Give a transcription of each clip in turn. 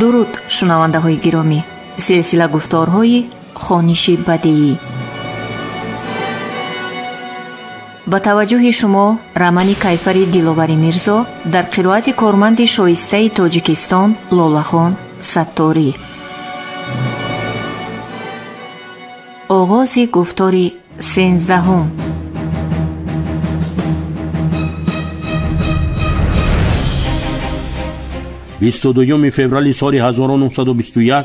Дуруд, шунавандаҳои гиромӣ. Силсила гуфторҳои хониши бадеӣ. Ба таваҷҷӯҳи шумо романи Кайфари Диловари Мирзо дар қироати корманди шоистаи Тоҷикистон Лолахон Сатторӣ. Оғози гуфтори 13. 22 феврали соли 1921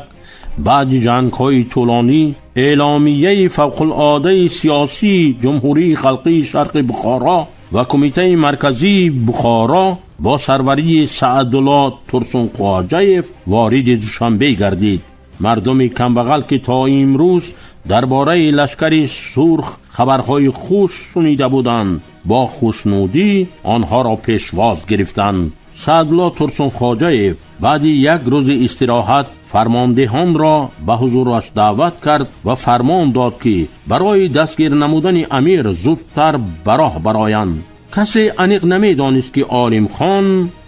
баъди ҷангҳои тӯлонӣ эъломияи фавқулодаи сиёсии Ҷумҳурии Халқии Шарқи Бухоро ва Кумитаи Марказии Бухоро бо сарварии Саъдулло Турсунхоҷаев вориди Душанбе гардид. Мардуми камбағал, ки то имрӯз дар бораи лашкари сурх хабарҳои хуш шунида буданд, бо хушнудӣ онҳоро пешвоз гирифтанд. Саъдулло Турсунхоҷаев баъди як рӯзи истироҳат фармондеҳонро ба ҳузураш даъват кард ва фармон дод, ки барои дастгир намудани амир зудтар ба роҳ бароянд. Касе аниқ намедонист, ки Олимхон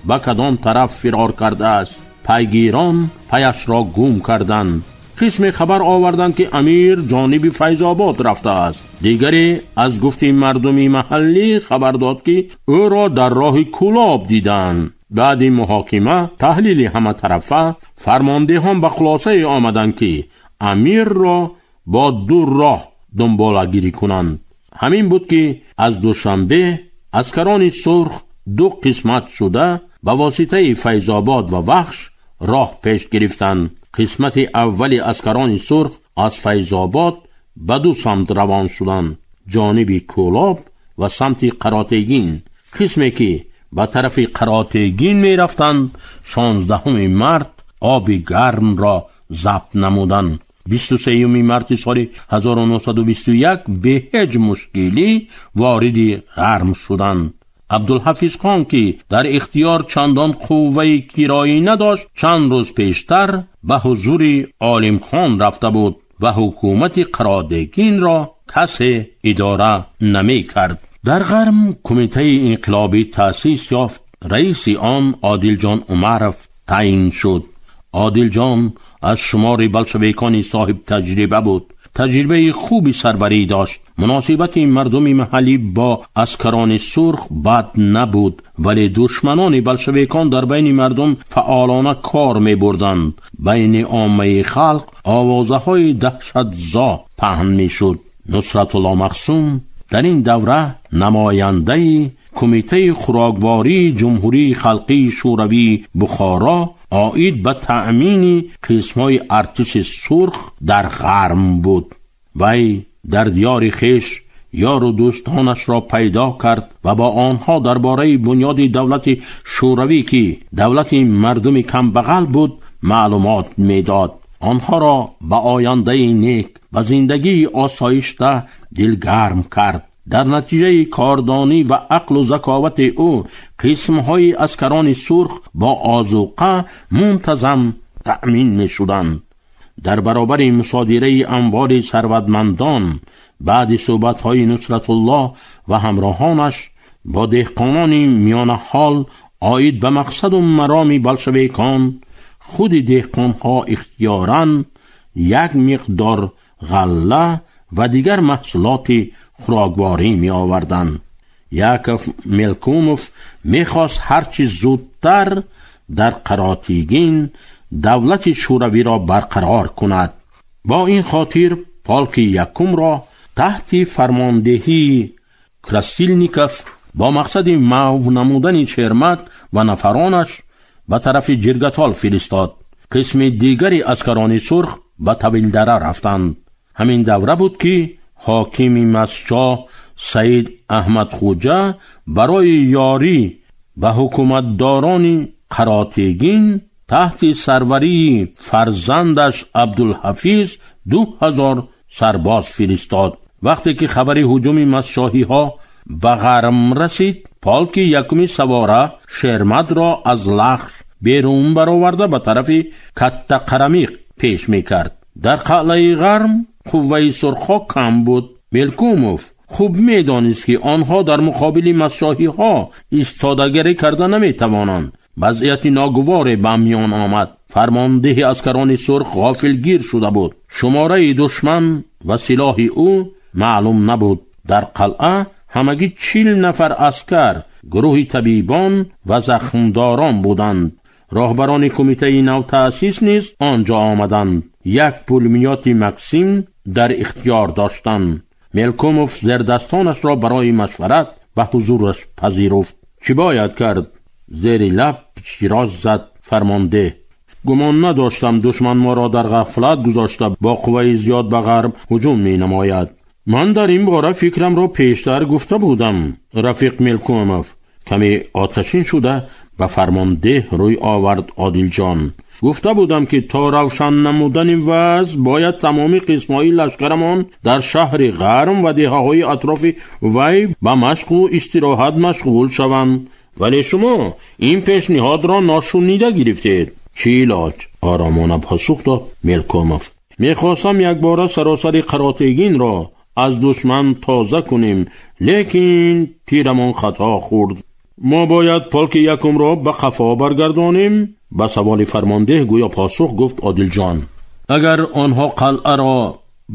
ба кадом тараф фирор кардааст. Пайгирон паяшро гум карданд. Қисме хабар оварданд, ки амир ҷониби Файзобод рафтааст. Дигаре аз гуфти мардуми маҳаллӣ хабар дод, ки ӯро дар роҳи Кӯлоб диданд. Баъди муҳокима, таҳлили ҳаматарафа, фармондеҳон ба хулосае омаданд, ки амирро бо ду роҳ дунболагирӣ кунанд. Ҳамин буд, ки аз Душанбе аскарони сурх ду қисмат шуда ба воситаи Файзобод ва Вахш роҳ пеш гирифтанд. Қисмати аввали аскарони сурх аз Файзобод ба ду самт равон шуданд: ҷониби Кӯлоб ва самти Қаротегин. Қисме ки ба тарафи Қаротегин мерафтанд, 16 март оби гармро забт намуданд. 23 марти соли 1921 бе ҳеҷ мушкилӣ вориди ғарм шуданд. Абдулҳафизхон, ки дар ихтиёр чандон қувваи кироӣ надошт, чанд рӯз пештар ба ҳузури Олимхон рафта буд ва ҳукумати Қаротегинро касе идора намекард. Дар ғарм кумитаи инқилобӣ таъсис ёфт. Раиси он Одилҷон Умаров таъин шуд. Одилҷон аз шумори болшевикони соҳибтаҷриба буд. Таҷрибаи хуби сарварӣ дошт. Муносибати мардуми маҳаллӣ бо аскарони сурх бад набуд, вале душманони болшевикон дар байни мардум фаъолона кор мебурданд. Байни оммаи халқ овозаҳои даҳшатзо паҳн мешуд. Нусратулло Махсум дар ин давра намояндаи Кумитаи хӯроквории Ҷумҳурии Халқии Шӯравии Бухоро оид ба таъмини қисмҳои артиши сурх дар ғарм буд. Вай дар диёри хеш ёру дӯстонашро пайдо кард ва бо онҳо дар бораи бунёди давлати шӯравӣ, ки давлати мардуми камбағал буд, маълумот медод. Онҳоро ба ояндаи нек, ба зиндагии осоишта дилгарм кард. Дар натиҷаи кордонӣ ва ақлу заковати ӯ қисмҳои аскарони сурх бо озуқа мунтазам таъмин мешуданд. Дар баробари мусодираи амволи сарватмандон, баъди суҳбатҳои Нусратуллоҳ ва ҳамроҳонаш бо деҳқонони миёнаҳол оид ба мақсаду мароми болшевикон, худи деҳқонҳо ихтиёран як миқдор ғалла ва дигар маҳсулоти хӯрокворӣ меоварданд. Яков Мелкумов мехост ҳарчи зудтар дар Қаротегин давлати шӯравиро барқарор кунад. Бо ин хотир полки якумро таҳти фармондеҳии Красилников бо мақсади маҳв намудани Шермат ва нафаронаш ба тарафи Ҷиргатол фиристод. Қисми дигари аскарони сурх ба Тавилдара рафтанд. Ҳамин давра буд, ки ҳокими Масчоҳ Саид Аҳмадхуҷа барои ёрӣ ба ҳукуматдорони Қаротегин таҳти сарварии фарзандаш Абдулҳафиз 2000 сарбоз фиристод. Вақте ки хабари ҳуҷуми масчоҳиҳо ба ғарм расид, полки якуми савора Шерматро аз Лахш берун бароварда ба тарафи Каттақарамиқ пеш мекард. Дар қалъаи ғарм қувваи сурхҳо кам буд. Мелкумов хуб медонист, ки онҳо дар муқобили масчоҳиҳо истодагарӣ карда наметавонанд. Вазъияти ногуворе ба миён омад. Фармондеҳи аскарони сурх ғофилгир шуда буд. Шумораи душман ва силоҳи ӯ маълум набуд. Дар қалъа ҳамагӣ 40 нафар аскар, гурӯҳи табибон ва захмдорон буданд. Роҳбарони кумитаи навтаъсис низ он ҷо омаданд. Як пулемёти Максим дар ихтиёр доштанд. Мелкумов зердастонашро барои машварат ба ҳузураш пазируфт. Чӣ бояд кард? Зери лаб широз зад фармондеҳ. Гумон надоштам душман моро дар ғафлат гузошта бо қувваи зиёд ба ғарб ҳуҷум менамояд. Ман дар ин бора фикрамро пештар гуфта будам, рафиқ Мелкумов. Каме оташин шуда ба фармондеҳ рӯй овард Одилҷон. Гуфта будам, ки то равшан намудани вазъ бояд тамоми қисмҳои лашкарамон дар шаҳри Ғарм ва деҳаҳои атрофи вай ба машқу истироҳат машғул шаванд. Вале шумо ин пешниҳодро ношунида гирифтед. Чӣ илоҷ? Оромона посух дод Мелкумов. Мехостам якбора саросари Қаротегинро аз душман тоза кунем, лекин тирамон хато хӯрд. Мо бояд полки якумро ба қафо баргардонем. Ба саволи фармондеҳ гӯё посух гуфт Одилҷон. Агар онҳо қалъаро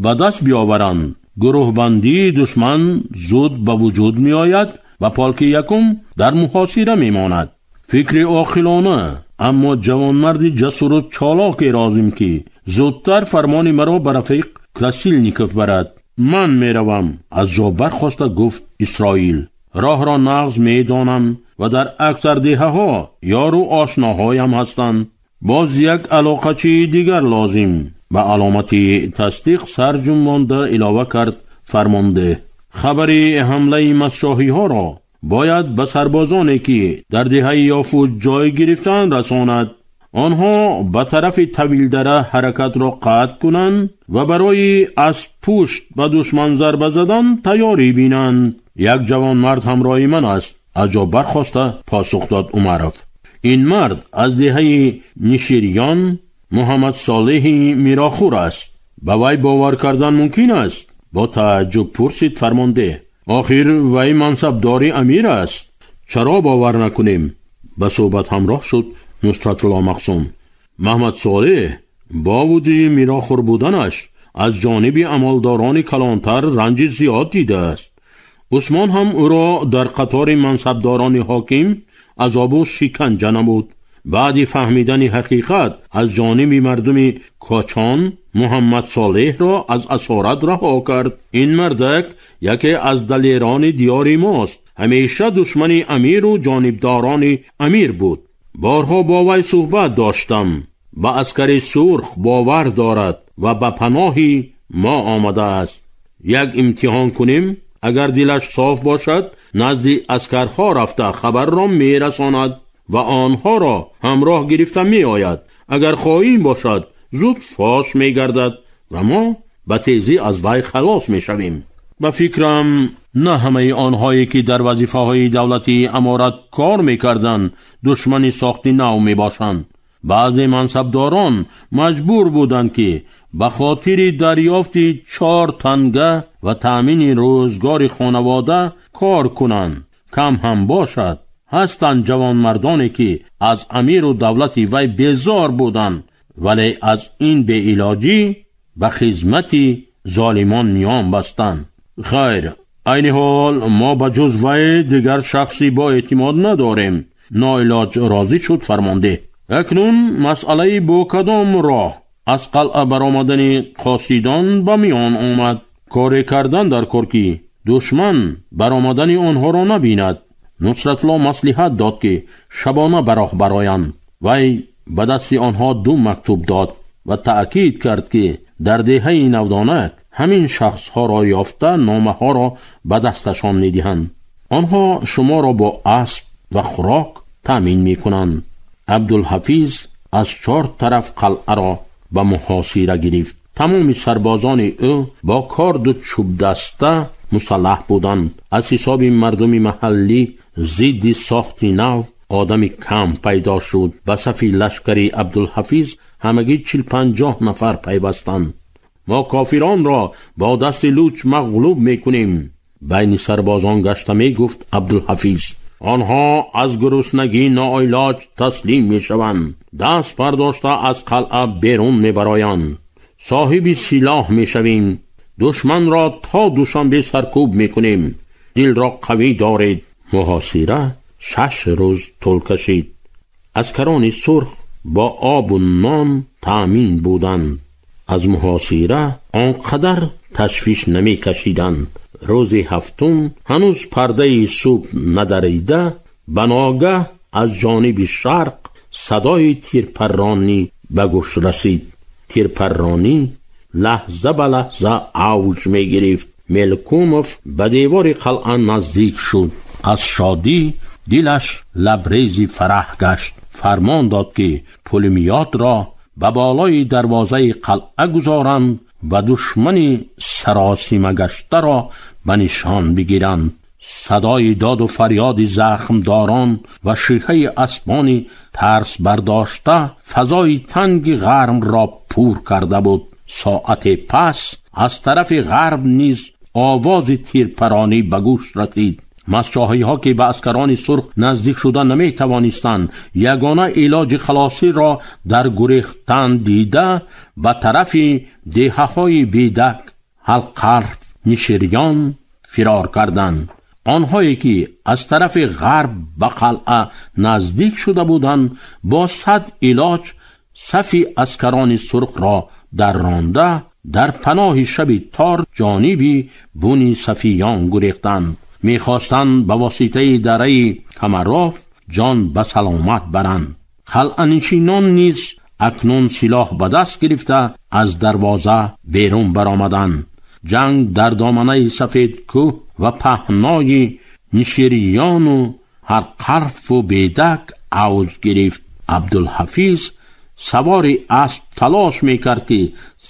ба даст биёваранд, гурӯҳбандии душман зуд ба вуҷуд меояд ва полки якум дар муҳосира мемонад. Фикри оқилона, аммо ҷавонмарди ҷасуру чолоке лозим, ки зудтар фармони маро ба рафиқ Красилников барад. Ман меравам, аз ҷо бархоста гуфт Исроил. Роҳро нағз медонам ва дар аксар деҳаҳо ёру ошноҳоям ҳастанд. Боз як алоқачии дигар лозим. Ба аломати тасдиқ сар ҷунбонда илова кард фармондеҳ. Хабари ҳамлаи масшоҳиҳоро бояд ба сарбозоне, ки дар деҳаи Ёфуҷ ҷой гирифтанд, расонад. Онҳо ба тарафи Тавилдара ҳаракатро қатъ кунанд ва барои аз пушт ба душман зарба задан тайёрӣ бинанд. Як ҷавонмард ҳамроҳи ман аст, аз ҷо бархоста посух дод Умаров. Ин мард аз деҳаи Ниширён Муҳаммад Солеҳи Мирохур аст. Ба вай бовар кардан мумкин аст? Бо тааҷҷуб пурсид фармондеҳ. Охир вай мансабдори амир аст. Чаро бовар накунем? Ба суҳбат ҳамроҳ шуд Нусратулло Мақсум. Маҳмад Солеҳ бо вуҷуди мирохур буданаш аз ҷониби амалдорони калонтар ранҷи зиёд дидааст. Усмон ҳам ӯро дар қатори мансабдорони ҳоким азобу шиканҷа намуд. Баъди фаҳмидани ҳақиқат аз ҷониби мардуми Кочон Муҳаммад Солеҳро аз асорат раҳо кард. Ин мардак яке аз далерони диёри мост. Ҳамеша душмани амиру ҷонибдорони амир буд. Борҳо бо вай суҳбат доштам. Ба аскари сурх бовар дорад ва ба паноҳи мо омадааст. Як имтиҳон кунем, агар дилаш соф бошад, назди аскарҳо рафта хабарро мерасонад ва онҳоро ҳамроҳ гирифта меояд. Агар хоин бошад, зуд фош мегардад ва мо ба тезӣ аз вай халос мешавем. Ба фикрам, на ҳамаи онҳое, ки дар вазифаҳои давлатии аморат кор мекарданд, душмани сохти нав мебошанд. Баъзе мансабдорон маҷбур буданд, ки ба хотири дарёфти 4 танга ва таъмини рӯзгори хонавода кор кунанд. Кам ҳам бошад, ҳастанд ҷавонмардоне, ки аз амиру давлати вай безор буданд, вале аз ин беилоҷӣ ба хизмати золимон миён бастанд. Хайр, айни ҳол мо ба ҷуз вай дигар шахси бо эътимод надорем. Ноилоҷ розӣ шуд фармондеҳ. Акнун масъалаи бо кадом роҳ аз қалъа баромадани қосидон ба миён омад. Коре кардан дар кор, ки душман баромадани онҳоро набинад. Нусратулло маслиҳат дод, ки шабона ба роҳ бароянд. Вай ба дасти онҳо 2 мактуб дод ва таъкид кард, ки дар деҳаи Навдонак ҳамин шахсҳоро ёфта номаҳоро ба дасташон медиҳанд. Онҳо шуморо бо асп ва хӯрок таъмин мекунанд. Абдулҳафиз аз 4 тараф қалъаро ба муҳосира гирифт. Тамоми сарбозони ӯ бо корду чӯбдаста мусаллаҳ буданд. Аз ҳисоби мардуми маҳаллӣ зидди сохти нав одами кам пайдо шуд. Ба сафи лашкари Абдулҳафиз ҳамагӣ 40-50 нафар пайвастанд. Мо кофиронро бо дасти луч мағлуб мекунем, байни сарбозон гашта мегуфт Абдулҳафиз. Онҳо аз гуруснагӣ ноилоҷ таслим мешаванд, даст бардошта аз қалъа берун мебароянд. Соҳиби силоҳ мешавем, душманро то Душанбе саркӯб мекунем. Дилро қавӣ доред. Муҳосира 6 рӯз тӯл кашид. Аскарони сурх бо обу нон таъмин буданд. Аз муҳосира он қадар ташвиш намекашиданд. Рӯзи ҳафтум ҳанӯз пардаи субҳ надарида, ба ногаҳ аз ҷониби шарқ садои тирпарронӣ ба гӯш расид. Тирпарронӣ лаҳза ба лаҳза авҷ мегирифт. Мелкумов ба девори қалъа наздик шуд. Аз шодӣ дилаш лабрези фараҳ гашт. Фармон дод, ки пулемётро ба болои дарвозаи қалъа гузоранд ва душмани саросимагаштаро ба нишон бигиранд. Садои доду фарёди захмдорон ва шиҳаи асбони тарс бардошта фазои танги ғармро пур карда буд. Соате пас аз тарафи ғарб низ овози тирпаронӣ ба гӯш расид. Масчоҳиҳо, ки ба аскарони сурх наздик шуда наметавонистанд, ягона илоҷи халосиро дар гурехтан дида, ба тарафи деҳаҳои Бедак, Ҳалқарф, Ниширён фирор карданд. Онҳое ки аз тарафи ғарб ба қалъа наздик шуда буданд, бо 100 илоҷ сафи аскарони сурхро дарронда, дар паноҳи шаби тор ҷониби буни сафиён гурехтанд. Мехостанд ба воситаи дараи Камаров ҷон ба саломат баранд. Қалъанишинон низ акнун силоҳ ба даст гирифта аз дарвоза берун баромаданд. Ҷанг дар доманаи Сафедкӯҳ ва паҳнои Нишириёну Ҳарқарфу Бедак авҷ гирифт. Абдулҳафиз савори асп талош мекард, ки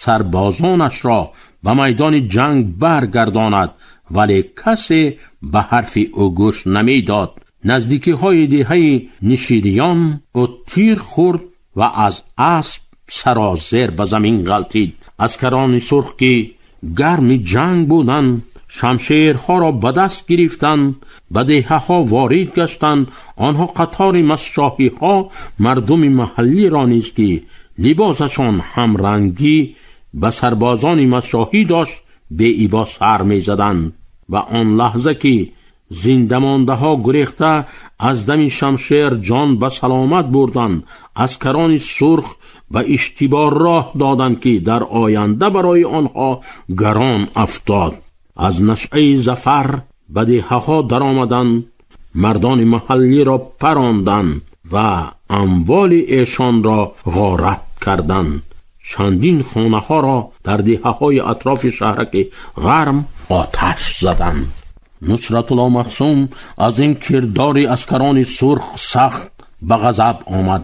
сарбозонашро ба майдони ҷанг баргардонад, вале касе ба ҳарфи ӯ гӯш намедод. Наздикиҳои деҳаи Нишириён ӯ тир хӯрд ва аз асп сарозер ба замин ғалтид. Аскарони сурх, ки гарми ҷанг буданд, шамшерҳоро ба даст гирифтанд, ба деҳаҳо ворид гаштанд. Онҳо қатори масчоҳиҳо мардуми маҳаллиро низ, ки либосашон ҳамрангӣ ба сарбозони масчоҳӣ дошт, беибо сар мезаданд. Ва он лаҳза ки зиндамондаҳо гурехта аз дами шамшер ҷон ба саломат бурданд, аскарони сурх ба иштибоҳ роҳ доданд, ки дар оянда барои онҳо гарон афтод. Аз нашъаи зафар ба деҳаҳо даромаданд, мардони маҳаллиро паронданд ва амволи эшонро ғорат карданд. Чандин хонаҳоро дар деҳаҳои атрофи шаҳраки Ғарм оташ заданд. Нусратулло Махсум аз ин кирдори аскарони сурх сахт ба ғазаб омад.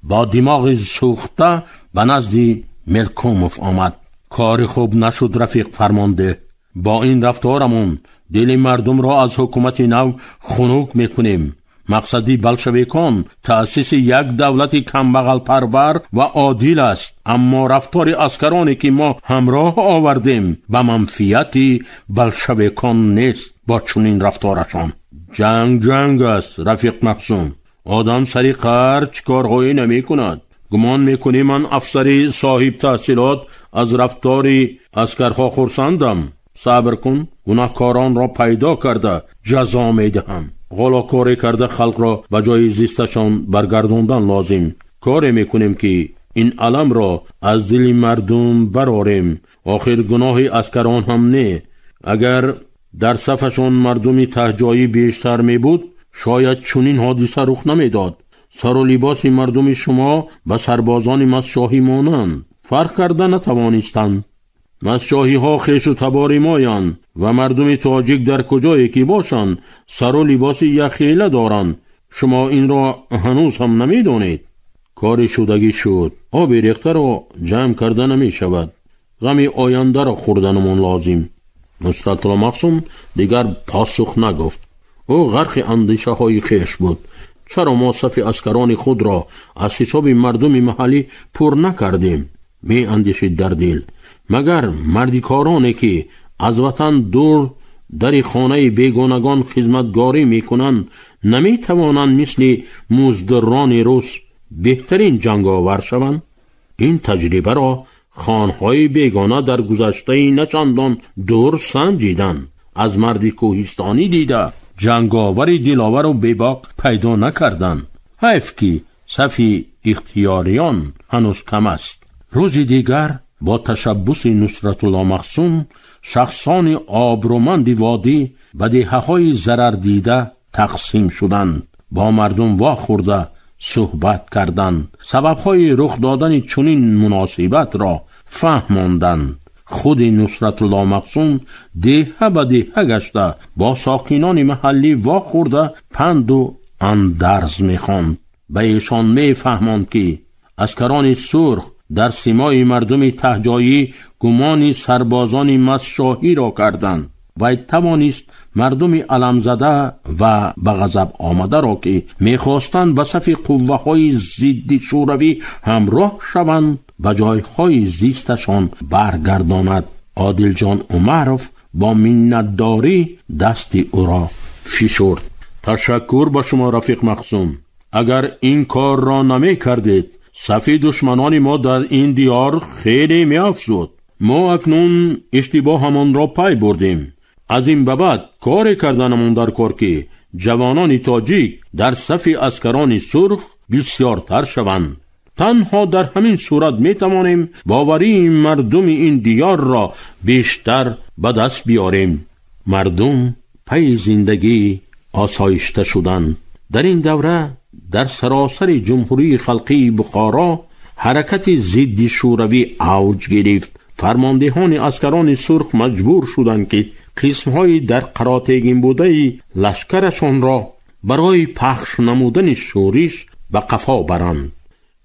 Бо димоғи сӯхта ба назди Мелкумов омад. Кори хуб нашуд, рафиқ фармонде. Бо ин рафторамон дили мардумро аз ҳукумати нав хунук мекунем. Мақсади болшевикон таъсиси як давлати камбағалпарвар ва одил аст, аммо рафтори аскароне ки мо ҳамроҳ овардем ба манфиати болшевикон нест. Бо чунин рафторашон ҷанг ҷанг аст, рафиқ Махсум. Одам сари қар чӣ корҳое намекунад. Гумон мекунӣ ман афсари соҳиб таҳсилот аз рафтори аскарҳо хурсандам? Сабр кун, гунаҳкоронро пайдо карда ҷазо медиҳам. Ғолокорӣ карда халқро ба ҷои зисташон баргардондан лозим. Коре мекунем, ки ин аламро аз дили мардум барорем. Охир гуноҳи аскарон ҳам не. Агар дар сафашон мардуми таҳҷоӣ бештар мебуд, шояд чунин ҳодиса рух намедод. Сару либоси мардуми шумо ба сарбозони масчоҳӣ монанд, фарқ карда натавонистанд. Масчоҳиҳо хешу табори моянд ва мардуми тоҷик дар куҷое ки бошанд, сару либоси якхела доранд. Шумо инро ҳанӯз ҳам намедонед. Кори шудагӣ шуд. Оби рехтаро ҷамъ карда намешавад. Ғами ояндаро хӯрданамон лозим. Нусратулло Махсум дигар посух нагуфт. Ӯ ғарқи андешаҳои хеш буд. Чаро мо сафи аскарони худро аз ҳисоби мардуми маҳаллӣ пур накардем? Меандешид дар дил. Магар мардикороне ки аз ватан дур дари хонаи бегонагон хизматгорӣ мекунанд, наметавонанд мисли муздурони рус беҳтарин ҷанговар шаванд? Ин таҷрибаро хонҳои бегона дар гузаштаи начандон дур санҷиданд. Аз марди кӯҳистонӣ дида ҷанговари диловару бебок пайдо накарданд. Ҳайф ки сафи ихтиёриён ҳанӯз кам аст. Рӯзи дигар бо ташаббуси Нусратулло Махсум шахсони обрӯманди водӣ ба деҳаҳои зарардида тақсим шуданд, бо мардум вохӯрда суҳбат карданд, сабабҳои рух додани чунин муносибатро фаҳмонданд. Худи Нусратулло Махсум деҳа ба деҳа гашта бо сокинони маҳаллӣ вохӯрда панду андарз мехонд. Ба эшон мефаҳмонд, ки аскарони сурх дар симои мардуми таҳҷоӣ гумони сарбозони масшоҳиро карданд. Вай тавонист мардуми аламзада ва ба ғазаб омадаро, ки мехостанд ба сафи қувваҳои зидди шӯравӣ ҳамроҳ шаванд, ба ҷойҳои зисташон баргардонад. Одилҷон Умаров бо миннатдорӣ дасти ӯро фишурд. Ташаккур ба шумо, рафиқ Махсум. Агар ин корро намекардед, сафи душманони мо дар ин диёр хеле меафзуд. Мо акнун иштибоҳамонро пай бурдем. Аз ин ба баъд коре карданамон дар кор, ки ҷавонони тоҷик дар сафи аскарони сурх бисёртар шаванд. Танҳо дар ҳамин сурат метавонем боварии мардуми ин диёрро бештар ба даст биёрем. Мардум пайи зиндагӣ осоишта шуданд. Дар ин давра дар саросари Ҷумҳурии Халқии Бухоро ҳаракати зидди шӯравӣ авҷ гирифт. Фармондеҳони аскарони сурх маҷбур шуданд, ки қисмҳои дар қаротегин будаи лашкарашонро барои пахш намудани шӯриш ба қафо баранд.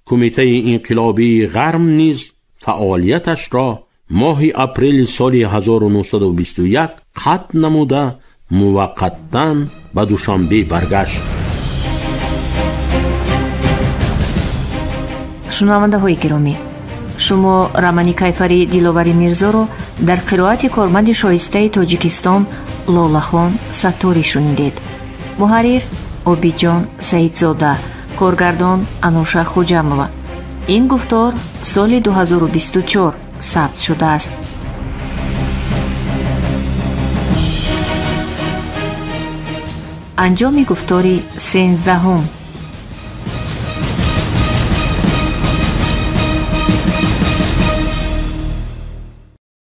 Кумитаи инқилобии Ғарм низ фаъолияташро моҳи апрели соли 1921 қатъ намуда муваққаттан ба Душанбе баргашт. Шунавандаҳои гиромӣ, шумо романи Кайфари Диловари Мирзоро дар қироати корманди шоистаи Тоҷикистон Лолахон Сатторӣ шунидед. Муҳаррир Обиҷон Саидзода, коргардон Ануша Хуҷамова. Ин гуфтор соли 2024 сабт шудааст. Анҷоми гуфтори 13-ум.